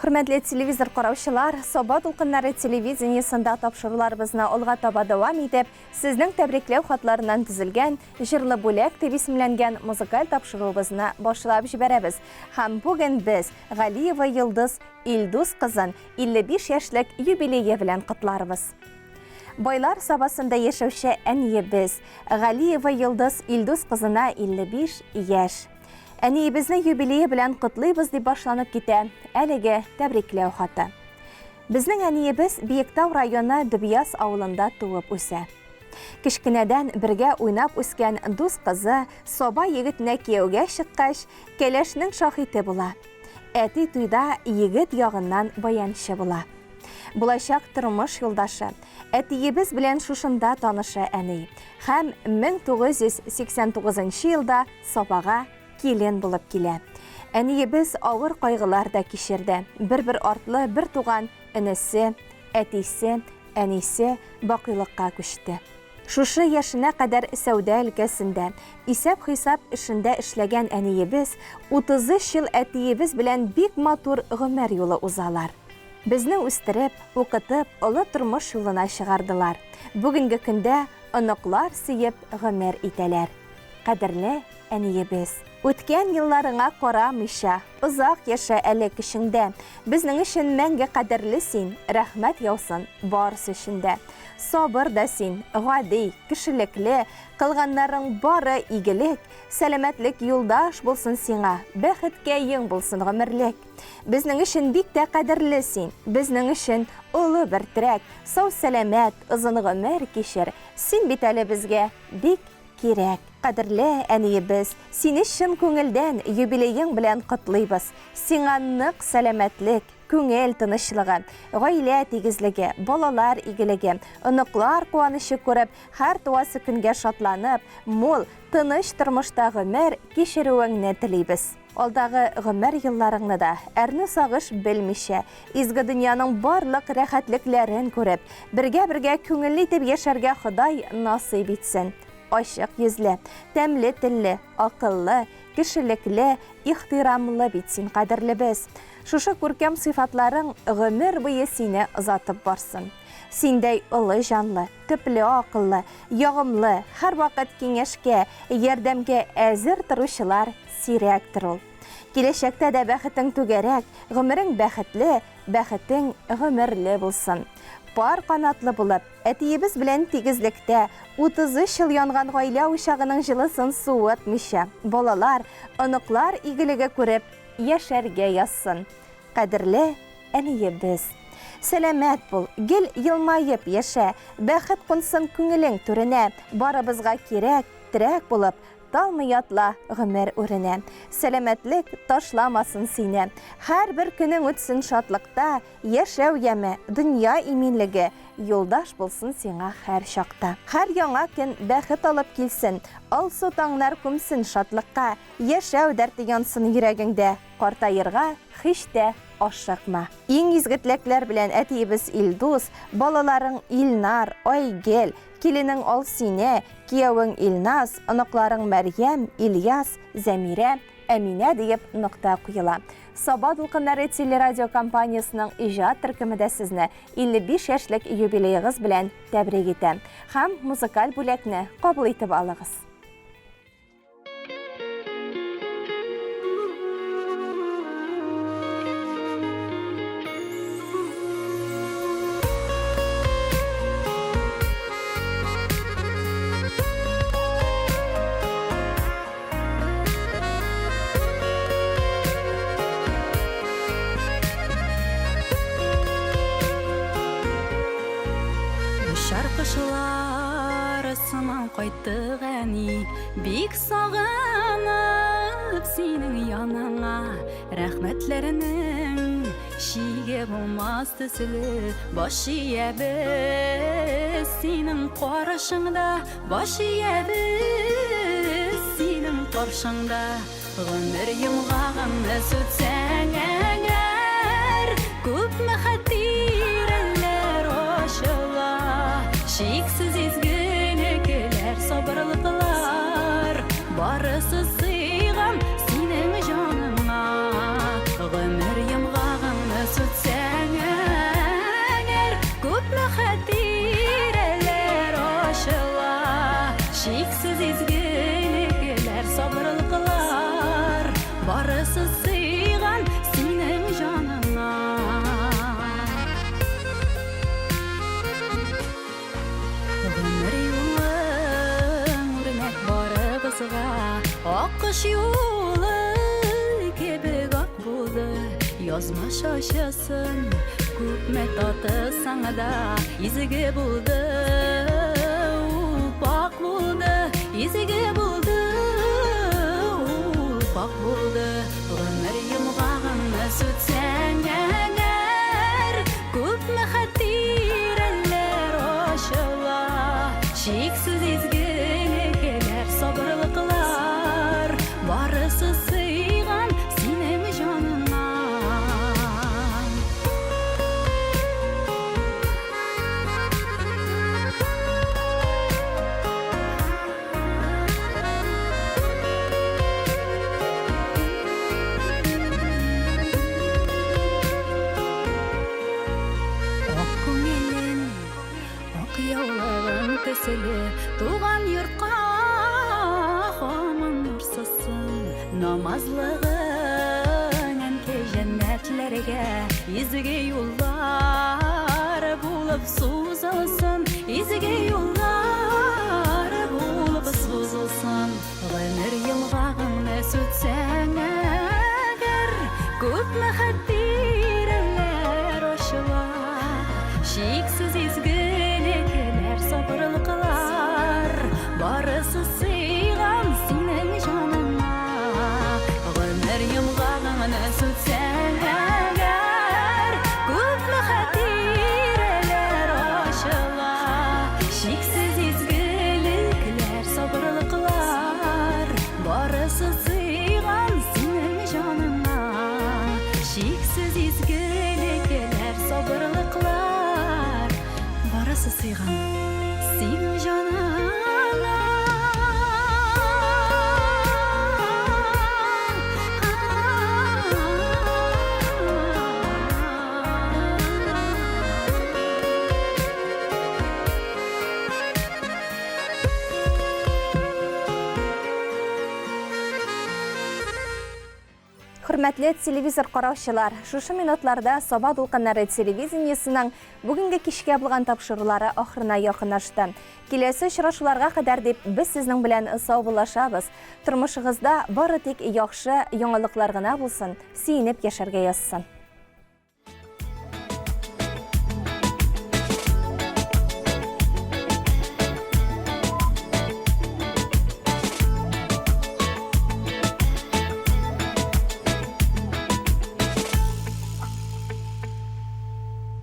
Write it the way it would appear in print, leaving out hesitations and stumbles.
Хөрмәтле телевизор караучылар, Саба дулкыннары телевидениесында тапшыруларыбызны алга таба дәвам итеп, сезнең тәбрикләү хатларыннан төзелгән Җырлы бүләк дип исемләнгән музыкаль тапшыруыбызны башлап җибәрәбез. Һәм бүген без Галиева Йолдыз Илдус кызын 55 яшьлек юбилее белән котларбыз. Байлар Сабасында яшәүче әниебез Галиева Йолдыз Илдус кызына 55 яшь. Әниебезне юбилее белән котлыйбыз дип башланып китә әлеге тәбрикләү хаты. Безнең әниебез Биектау районы Дөбьяз авылында туып үсә. Кечкенәдән бергә уйнап үскән дус кызы Саба егетенә кияүгә чыккач, кәләшнең шаһите була. Әти туйда егет ягыннан баянчы була. Булачак тормыш юлдашы, әтиебез белән шушында таныша әни һәм 1989 елда Сабага килен булып килә. Әниебез авыр кайгылар да кичерде. Бер-бер артлы бер туган энесе, әтисе, әнисе бакыйлыкка күчте. Шушы яшенә кадәр сәүдә өлкәсендә, исәп-хисап эшендә эшләгән әниебез 33 ел әтиебез белән бик матур гомер юлы узалар. Безне үстереп, укытып, олы тормыш юлына чыгардылар. Бүгенге көндә оныклар сөеп гомер итәләр. Кадерле әниебез! Үткән елларыңа карамыйча, озак яшә әле көчеңдә. Безнең өчен мәңге кадерле син, рәхмәт яусын барысы өчен дә. Сабыр да син, гади, кешелекле, кылганнарың бары игелек. Сәламәтлек юлдаш булсын сиңа, бәхеткәең булсын гомерлек. Безнең өчен бик тә кадерле син, безнең өчен олы бер терәк. Сау-сәламәт, озын гомер кичер, син бит әле безгә бик кирәк. Кадерле әниебез, сине чын күңелдән юбилеең белән котлыйбыз. Сиңа нык сәламәтлек, күңел тынычлыгы, гаилә тигезлеге, балалар игелеге, оныклар куанычы күреп, һәр туасы көнгә шатланып, мул, тыныч тормышта гомер кичерүеңне телибез. Алдагы гомер елларыңны да әрнү-сагыш белмичә, изге дөньяның барлык рәхәтлекләрен күреп, бергә-бергә күңелле итеп яшәргә Ходай насыйп итсен. Ачык йөзле, тәмле телле, акыллы, кешелекле, ихтирамлы бит син, кадерлебез. Шушы күркәм сыйфатларың гомер буе сине озатып барсын. Синдәй олы җанлы, төпле акыллы, ягымлы, һәрвакыт киңәшкә, ярдәмгә әзер торучылар сирәктер ул. Киләчәктә дә бәхетең түгәрәк, гомерең бәхетле, бәхетең гомерле булсын. Пар канатлы булып, әтиебез белән тигезлектә, 33 ел янган гаилә учагының җылысын суытмыйча, балалар, оныклар игелеге күреп яшәргә язсын. Кадерле әниебез! Сәламәт бул, гел елмаеп яшә, бәхет кунсын күңелең түренә, барыбызга кирәк, терәк булып, талмый атла гомер үренә. Сәламәтлек ташламасын сине. Һәрбер көнең үтсен шатлыкта, яшәү яме, дөнья иминлеге юлдаш булсын сиңа һәр чакта. Һәр яңа көн бәхет алып килсен, алсу таңнар күмсен шатлыкка, яшәү дәрте янсын йөрәгеңдә. Картаерга һич тә ашыкма. Иң изге теләкләр белән әтиебез Илдус, балаларың Илнар, Айгел, киленең Алсинә, киявең Илназ, оныкларың Мәрьям, Ильяс, Зәмирә, Әминә диеп нокта куела. Саба дулкыннары телерадиокомпаниясенең иҗат төркеме дә сезне 55 яшьлек юбилеегыз белән тәбрик итә. Һәм музыкаль бүләкне кабул итеп алыгыз. Очар кошлар сыман кайттык, әни, бик сагынып синең яныңа. Рәхмәтләренең чиге булмас төсле, баш иябез синең карашыңда, баш иябез синең каршыңда. Гомер йомгагыңны сүтсәң әгәр, күпме хатирәләр ачыла. Чиксез изгелекләр, сабырлыклар, барысы сыйган синең җаныңа. Гомер йомгагыңны сүтсәң. Язмыш юлы кебек ак булды, язмыш ачысын күпме татысаң да, изге булды, ул пакь булды, изге булды, ул пакь булды. Гомер йомгагыңны сүтсәң әгәр, күпме хатирәләр ачыла. Чиксез изгелекләр, сабырлыклар, барысы сыйган синең җаныңа. Ак күңелем, ак яулыгың төсле, туган йортка һаман нур сызсын. Намазлыгың, әнкәй, җәннәтләргә изге юллар булып сузылсын, изге юллар булып сузылсын. Гомер йомгагыңны сүтсәң әгәр, күпме хатирәләр ачыла. Чиксез изгелекләр, сабырлыклар, барысы сыйган синең җаныңа. Гомер йомгагыңны сүтсәң әгәр, күпме хатирәләр ачыла. Чиксез изгелекләр, сабырлыклар, барысы сыйган синең җаныңа. Чиксез изгелекләр, сабырлыклар, барысы сыйган синең җаныңа. Хөрмәтле телевизор караучылар, шушы минутларда Саба дулкыннары телевидениесының бүгенге кичкә булган тапшырулары ахырына якынлашты. Киләсе очрашуларга кадәр дип без сезнең белән саубуллашабыз. Тормышыгызда бары тик яхшы яңалыклар гына булсын, сөенеп яшәргә язсын.